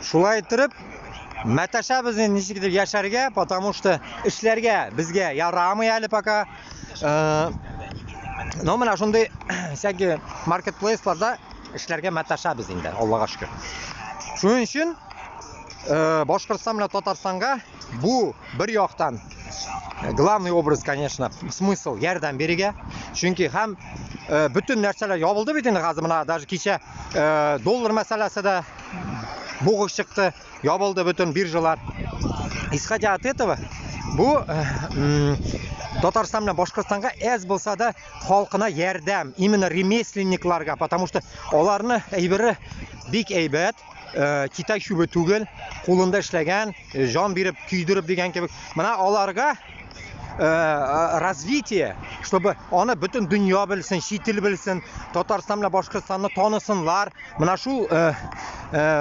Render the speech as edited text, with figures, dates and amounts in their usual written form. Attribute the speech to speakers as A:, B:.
A: Шулай иттереп, мәтәшәбез инде ничек итеп яшәргә, потому что эшләргә безгә ярамый әле пока. Но менә шундый всякие маркетплейсларда эшләргә мәтәшәбез инде, Аллага шөкер. Шуның өчен Башкортстан белән Татарстанга бу бер яктан главный образ, конечно, смысл ярдәм бирергә. Чөнки һәм бөтен нәрсәләр ябылды бит инде хәзер менә даже кичә доллар мәсьәләсе дә бугы чыкты, ябылды бөтен биржалар. Исходя от этого, бу Татарстан белән Башкортстанга әз булса да халкына ярдәм, именно ремесленникларга, потому что аларны әйбере бик әйбәт, Китай чүбе түгел, кулында эшләгән, җан биреп, көйдереп дигән кебек. Менә аларга развитие, чтобы аны бөтен дөнья белсен, чит ил белсен, Татарстан белән Башкортстанны танысынлар. Менә шул